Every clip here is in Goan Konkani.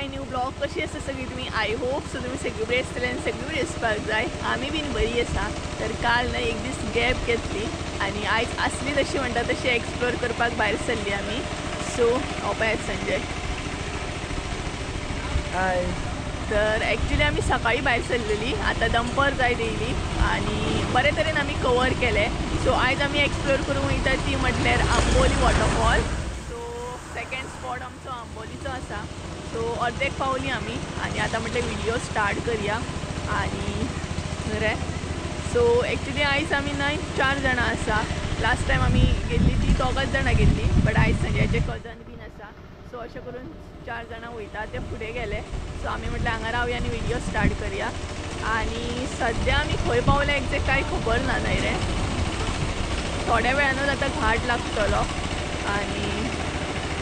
My new blog. कशी आसा सगळी तुम्ही? I hope so तुम्ही सगळी बरी आसतले आनी सगळी बरी आसपाक जाय. आमी बीन बरी आसा. तर काल न्हय एक दीस गॅप घेतली आनी आयज आसली तशी म्हणटा तशी एक्सप्लोर करपाक भायर सरली आमी. सो हो पळयात संजय. हाय. तर एक्चुली आमी सकाळी भायर सरलेली, आतां दंपर जायत येयली आनी बरे तरेन आमी कवर केले. सो आयज आमी एक्सप्लोर करूंक वयता ती म्हटल्यार Amboli waterfall. So second spot आमचो आंबोलीचो आसा. सो अर्देक पावली आमी आनी आतां म्हटलें व्हिडियो स्टार्ट करया. आनी रे सो एक्चुली आयज आमी न्हय 4 जाणां आसा. लास्ट टायम आमी गेल्ली ती 2 जाणां गेल्ली, बट आयज संजयाचे कजन बीन आसा. सो अशें करून 4 जाणां वयता, ते फुडें गेले. सो आमी म्हटलें हांगा रावया आनी व्हिडियो स्टार्ट करया. आनी सद्या आमी खंय पावले एग्जॅक्ट कांय खबर ना न्हय रे. थोड्या वेळानूच आतां घाट लागतलो. आनी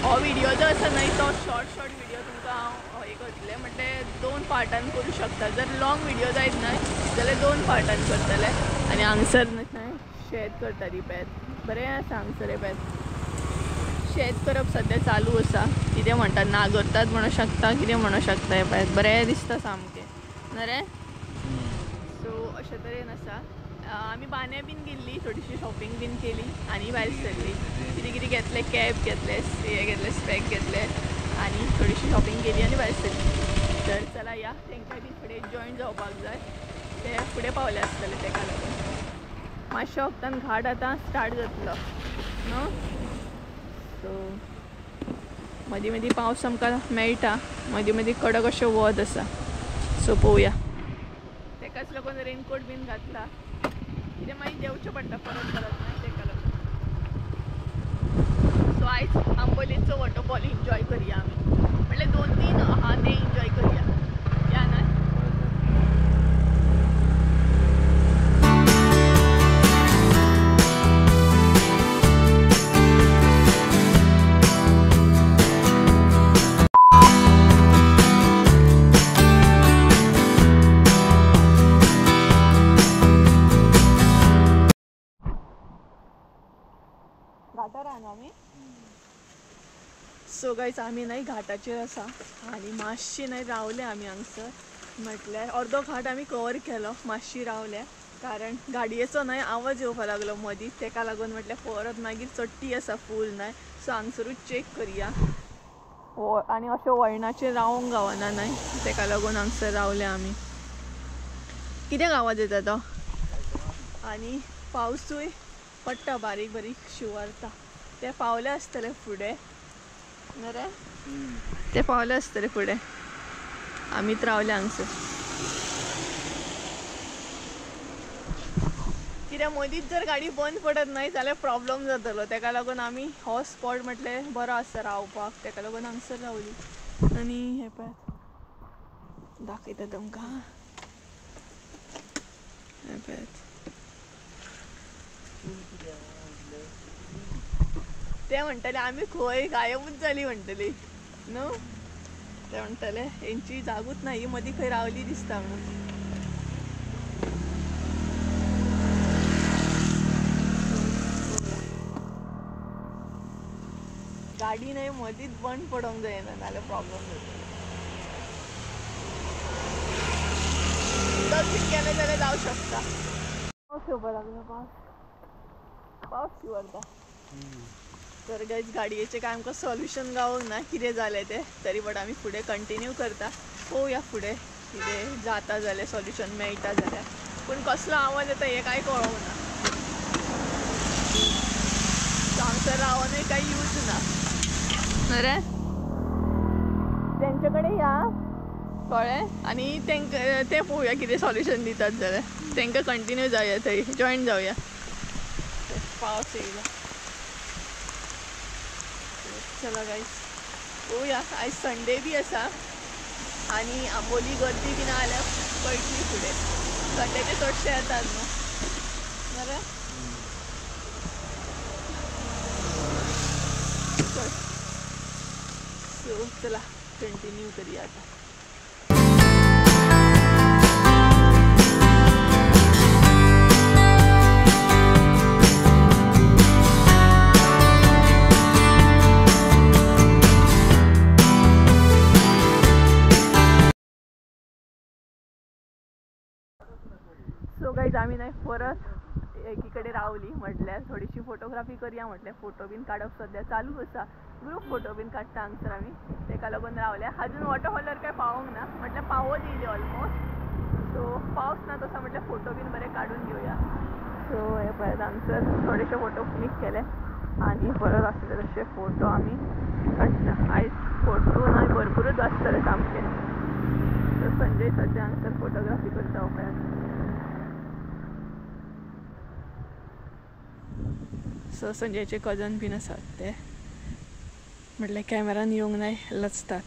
हो व्हिडियो जो आसा न्हय तो शॉर्ट शॉर्ट व्हिडियो तुमकां हांव हे करतलें, म्हटल्यार 2 पार्टान करूं शकता. जर लॉंग व्हिडियो जायत न्हय जाल्यार 2 पार्टान करतले. आनी हांगसर न्हय शेत करता ती पळयात, बरें आसा हांगसर. पळयात शेत करप सद्या चालू आसा. कितें म्हणटात नागरतात म्हणूं शकता, कितें म्हणूं शकता. हें पळयात बरें दिसता सामकें न्हय रे. सो अशे तरेन आसा. आमी बान्या बीन गेल्ली, थोडीशी शॉपिंग बीन केली आनी भायर सरली. कितें कितें घेतलें, कॅब घेतलें, हे घेतलें, स्पॅक घेतलें आनी थोडीशी शॉपिंग केली आनी भायर सरली. तर चला या, तांकां बीन फुडें जॉयन जावपाक जाय, ते फुडें पावले आसतले. ताका लागून मातशें वखदान घाट आतां स्टार्ट जातलो न्हू. सो मदीं मदीं पावस आमकां मेळटा, मदीं मदीं कडक अशें वत आसा. सो पळोवया. ताकाच लागून रेनकोट बीन घातला, कितें मागीर देंवचें पडटा परत परत न्हय, ताका लागून. सो आयज आंबोलीचो वॉटरफॉल एन्जॉय करया आमी, म्हटल्यार 2-3 आहा ते एन्जॉय करया. या न्हय. सो गायज आमी न्हय घाटाचेर आसा आनी मातशी न्हय रावले आमी हांगसर. म्हटल्यार अर्दो घाट आमी कवर केलो, मातशी रावले कारण गाडयेचो न्हय आवाज येवपा लागलो मदीं. ताका लागून म्हटल्यार परत मागीर चडटी आसा फूल न्हय. सो हांगसरूच चॅक करया. आनी अशें वळणाचेर रावंक गावना न्हय, ताका लागून हांगसर रावले आमी. कित्याक आवाज येता तो? आनी पावसूय पडटा बारीक बारीक शिंवरता. ते पावले आसतले फुडें न्हय रे, ते पावले आसतले फुडें. आमीच रावले हांगसर. कित्याक मदींच जर गाडी बंद पडत न्हय जाल्यार प्रॉब्लम जातलो. ताका लागून आमी हो स्पॉट म्हटलें बरो आसा रावपाक, ताका लागून हांगसर रावली. आनी हें पळयात दाखयता तुमकां, हें पळयात ते म्हणटले आमी खंय गायबूच जाली म्हणटली न्हू. ते म्हणटले हेंची जागूच ना, ही मदीं खंय रावली दिसता म्हणून. गाडी न्हय मदींच बंद पडोंक जायना, नाल्यार प्रॉब्लम जातलो. उदक बीन गेलें जाल्यार जावं शकता. पावस येवपा लागलो, पावस पावस शिंवरता. तर गायज गाडयेचें कांय आमकां सोल्युशन गावोंक ना कितें जालें तें, तरी बट आमी फुडें कंटिन्यू करता. पळोवया फुडें कितें जाता जाल्यार, सोल्युशन मेळटा जाल्यार. पूण कसलो आवाज येता हें कांय कळोंक ना. सो हांगसर रावोनूय कांय यूज ना न्हय रे. तेंचे कडेन या कळ्ळें आनी तेंकां तें पळोवया कितें सोल्युशन दितात जाल्यार. तेंकां कंटिन्यू जावया, थंय जॉयन जावया. पावस येयला. चला गायज पळोवया. आयज संडे बी आसा आनी आंबोली गर्दी बी ना जाल्यार कळटली फुडें. संडेचे चडशे येतात न्हू बरें. सो चला कंटिन्यू करया आतां. गायज आमी न्हय परत एकी कडेन रावली म्हटल्यार थोडीशी फोटोग्राफी करया म्हटलें. फोटो बीन काडप सद्या चालूच आसा, ग्रूप फोटो बीन काडटा हांगसर आमी, तेका लागून रावले. अजून वॉटरफॉलार काय पावोंक ना, म्हटल्यार पावत येयली ऑलमोस्ट. सो पावस ना तसो म्हटल्यार फोटो बीन बरे काडून घेवया. सो हे पळयात हांगसर थोडेशे फोटो क्लिक केले आनी परत आसले तशे फोटो आमी काडटा. आयज फोटो न्हय भरपूरच आसतले सामके. सो संजय सद्या हांगसर फोटोग्राफी करता पळयात. सो संजयचे कजन बीन आसात ते म्हटल्यार कॅमेरान येवंक नाय लजतात.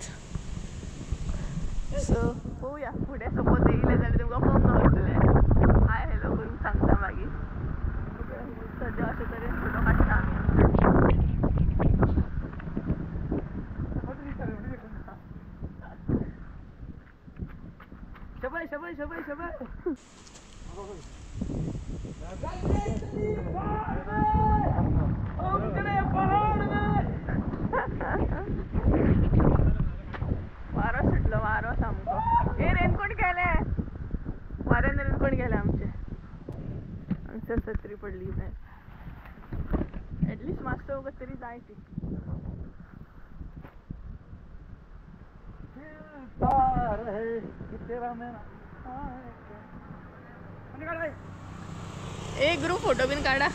सो पळोवया फुडें सपोज येयले जाल्यार तुमकां पळोवंक गावतलें. हाय हॅलो करूंक सांगता मागीर. सद्या अशे तरेन फोटो काडटा आमी. शबाय शबाय शबाय शबाय वारो सुटलो, वारो सामको. ए रेनकोट गेले, वाऱ्यान रेनकोट गेले आमचे. हांगसर सत्री पडली भायर. एटलिस्ट मातसो वगत तरी जाय ती. एक ग्रुप फोटो बीन काडा.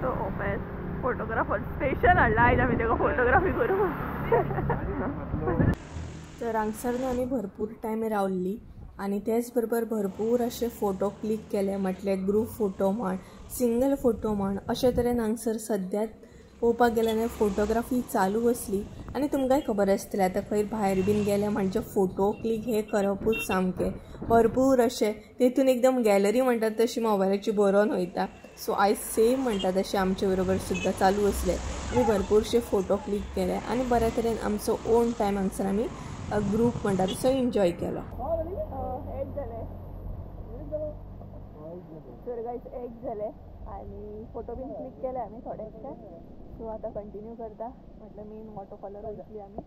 सो फोटोग्राफर स्पेशल हाडला आयज आमी तेका फोटोग्राफी करूं. तर हांगसर न्हू आमी भरपूर टायम रावल्ली आनी तेच बरोबर भरपूर अशे फोटो क्लिक केले. म्हटल्यार ग्रूप फोटो म्हण, सिंगल फोटो म्हण, अशे तरेन हांगसर सद्याक पळोवपाक गेल्यार न्हय फोटोग्राफी चालू आसली. आनी तुमकांय खबर आसतलें आतां खंय भायर बीन गेले म्हणजे फोटो क्लिक हे करपूच सामकें भरपूर अशें तेतून एकदम गॅलरी म्हणटात तशी मोबायलाची भरोन वयता. सो आयज सेम म्हणटा तशें आमचे बरोबर सुद्दां चालू आसलें. आमी भरपूरशे फोटो क्लिक केले आनी बऱ्या तरेन आमचो ओन टायम हांगसर आमी ग्रूप म्हणटा तसो एन्जॉय केलो. एक जालें तर गायज, एक जालें आनी फोटो बीन क्लिक केले आमी थोडेशे. सो आतां कंटिन्यू करता म्हटल्यार मेन वॉटरफॉलार वयतली आमी.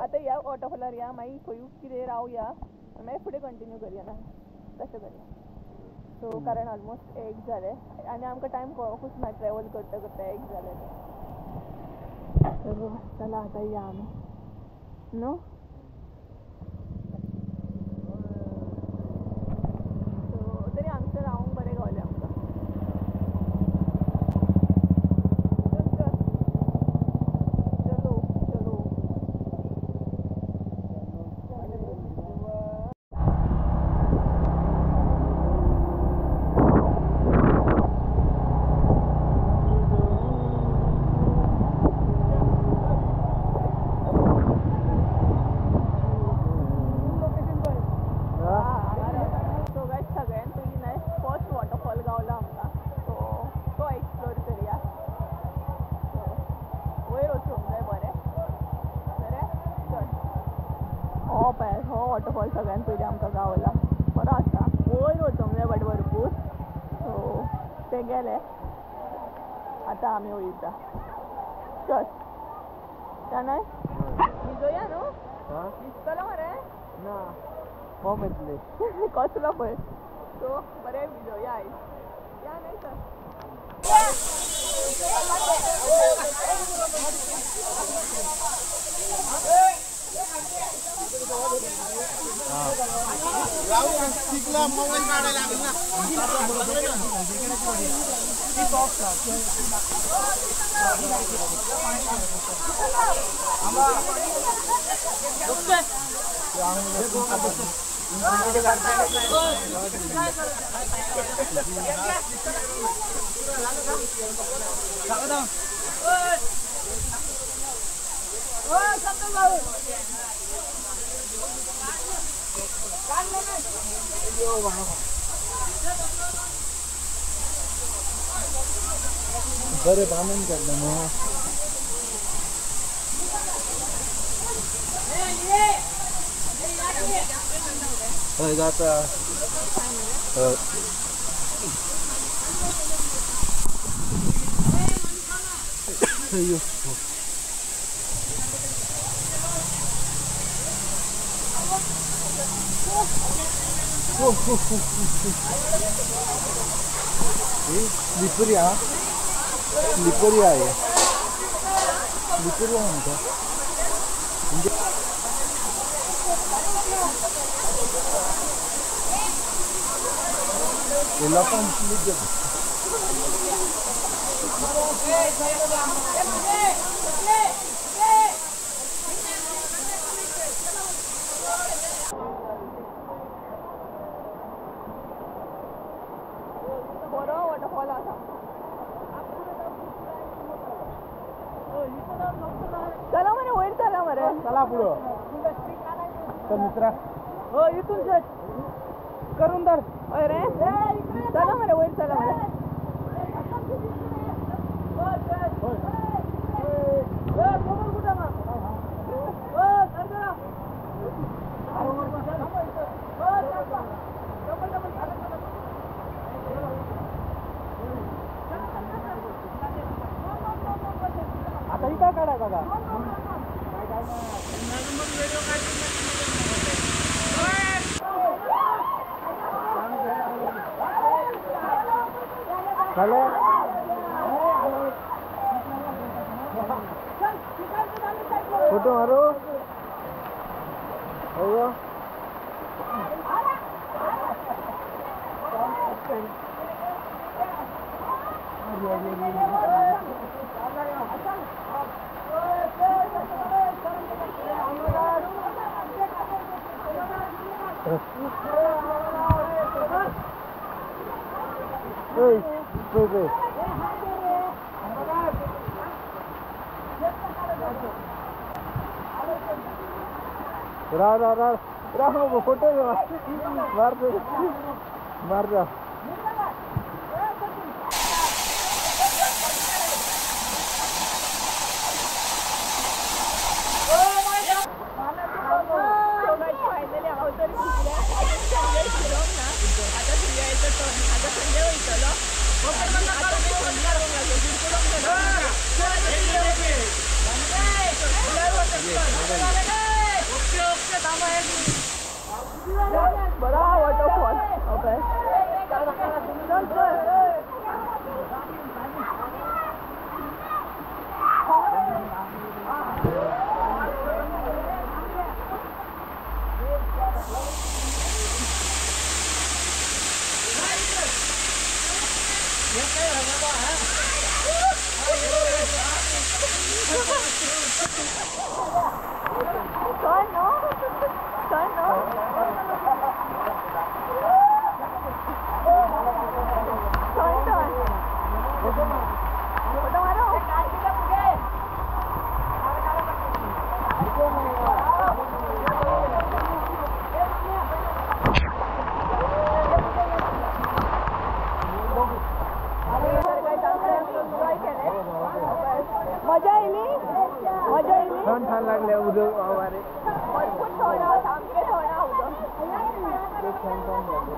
आतां ह्या वॉटरफॉलार या, मागीर खंय कितें रावया, मागीर फुडें कंटिन्यू करया ना तशें करया. सो कारण ऑलमोस्ट एक जालें आनी आमकां टायम कळोकूच ना ट्रॅवल करता करता एक जालें तें. तर चला आतां या आमी न्हू. सो तरी हांगसर रावंक बरें गावलें आमकां. चलो चलो. सो गायज सगळ्यान पयलीं न्हय फर्स्ट वॉटरफॉल गावलो आमकां. सो तो एक्सप्लोर करया. सो वयर वचूंक जाय बरें बरें. चल हो पळय हो वॉटरफॉल सगळ्यान पयलीं आमकां गावला, बरो आसा. वयर वचूंक जाय बट भरपूर. सो ते गेले, आतां आमी वयता. चल न्हय भिजोया न्हू, भिजतलो मरे ना फॉर्म येतले कसलो पळय. सो बरें भिजोया आयज या न्हय सर. बरें बांदून काडलें न्हू. हय जाता. हय अय्यो. स्लिपरी हा, स्लिपरी आहे, स्लिपरी आहे म्हणता. म्हणजे लोकांक स्लीप जाता. बरो वॉटरफॉल आसा. चला मरे वयर चला मरे, चला पुढं चल मित्रा. हो इथून करून धर. हय रे चला मरे वयर चला मरे. आता इथं काढाय बघा. फोटो मारो होगा. राव राव राव राव फोटो मार मार राव. फायनली हांव तर भिजलें. आजून संजय फिरोंक ना. आतां संजय टर्न. आतां संजय वयतलो. आतां फोन मारूंक लागलो. बरो वॉटरफॉल. ओके चल चल. Turn no, turn no. Turn turn. Photo मारो. मजा आयली, मजा आयली. थंड थंड लागले उदक वारे. भरपूर थंड आहा, सामकें थंड आहा उदक. थंड थंड लागले.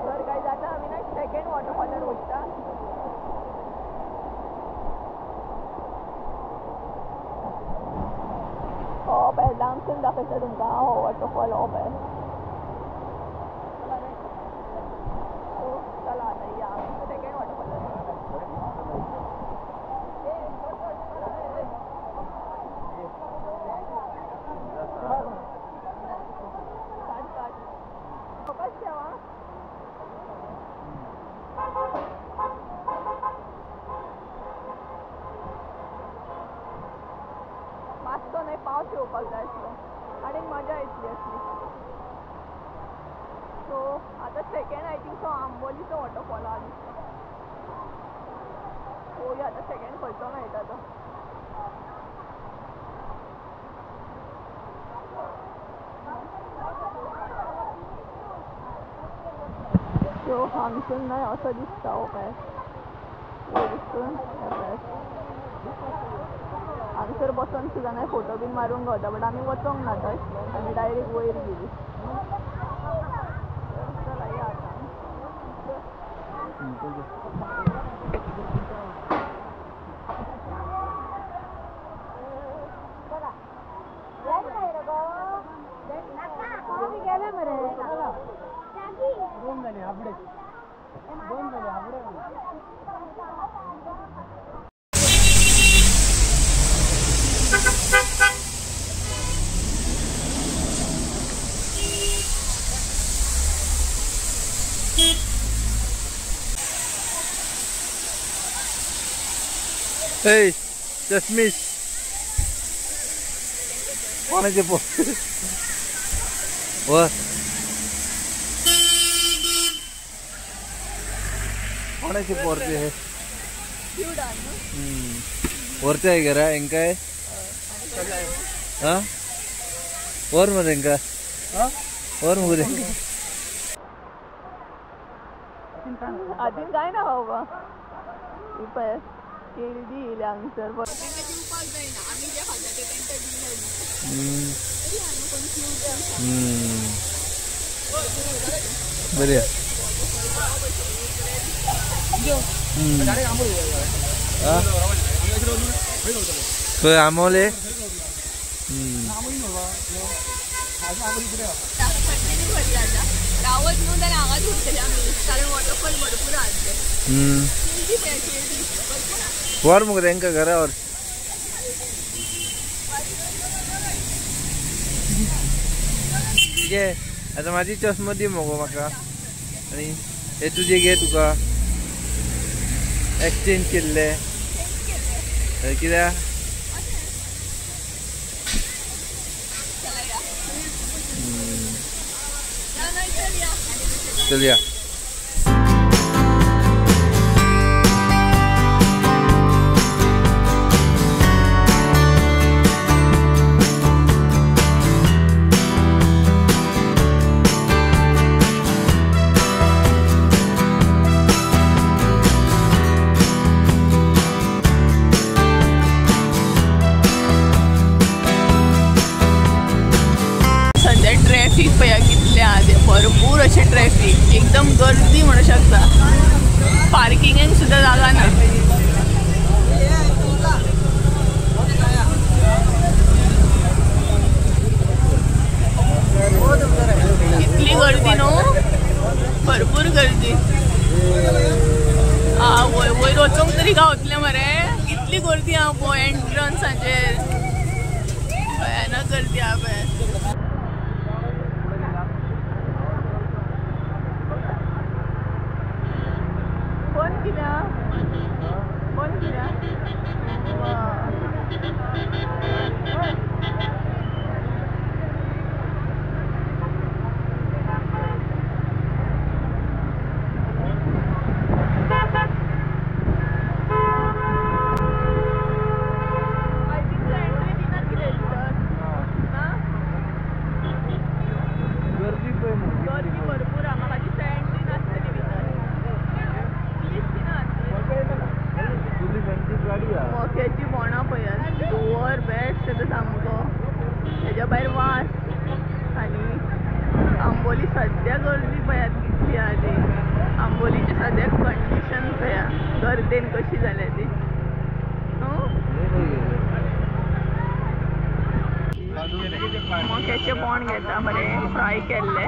तर काय जाता आमी ना सेकंड वॉटरफॉलार वयता. हो पळय लांबसून दाखयता तुमकां हो वॉटरफॉल. हो पळय. चला आता या सेकंड वॉटरफॉलार. मातसो न्हय पावस येवपाक जाय आसलो आनी मजा येतली आसली. सो आतां सेकंड I think so आंबोलीचो वॉटरफॉल आहा दिसता. पळोवया आतां सेकंड खंयचो मेळटा तो. सो हांगसून न्हय असो दिसता हो पळय वयरसून. हांगसर बसोन सुद्दां न्हय फोटो बीन मारूंक गावता, बट आमी वचोंक ना थंय. आमी डायरेक्ट वयर गेली. चला या आतां. ए चश्मिश कोणाचे पोर वर कोणाचे पोर ते हे वरचे आहे घरा हेंकाय हा वर मग हेंका वर मग हेंका आदीन काय ना बाबा पळय केळी दिली हांगसर दिवपाक जायना आमी जे खाता ते तांकां दिना. बरें खंय आमोले रावत न्हू जाल्यार हांगाच उरतले आमी कारण वॉटरफॉल भरपूर आसले. वर मुगो तेंका घरा वर. घे आतां म्हाजी चश्मा दी मगो म्हाका आनी हे तुजे घे तुका एक्सचेंज केल्ले कित्याक चलया. सध्या ट्रॅफिक पळया कितले आहा ते भरपूर अशें ट्रॅफिक एकदम गर्दी म्हणू शकता. पार्किंगेक सुद्दां जागा ना. इतली गर्दी न्हू भरपूर गर्दी. आ वयर वयर वचोंक तरी गावतलें मरे इतली गर्दी आहा पळय एंट्रन्साचेर भयानक गर्दी आहा पळय. मोक्याची बोणां पळयात धुंवर बेस्ट येता सामको हेज्या भायर वास आनी आंबोली सद्या गर्दी पळयात कितली आहा ती. आंबोलीची सद्या कंडिशन पळया गर्देन कशी जाल्या ती. मोक्याचे बोण घेता बरें फ्राय केल्ले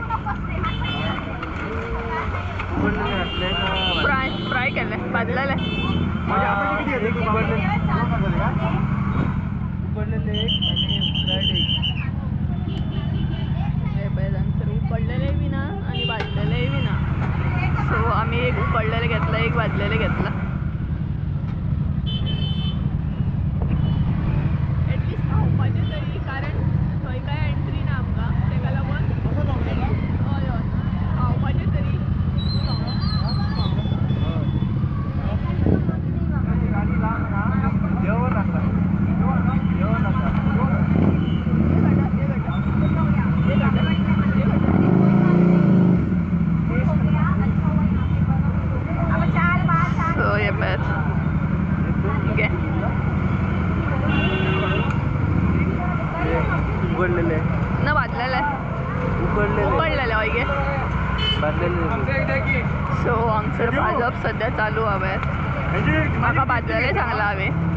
फ्राय फ्राय केल्ले भाजलेले. उकडलेले बी ना आनी भाजलेलेय बी ना. सो आमी एक उकडलेले घेतला एक भाजलेले घेतला. एटलिस्ट खावपाचें तरी कारण थंय कांय एंट्री ना आमकां तेका लागून हय हय खावपाचें तरी. ना भाजलेले उकडलेले हय गे. सो हांगसर भाजप सद्या चालू आहा. म्हाका भाजलेले सांगलां हांवें.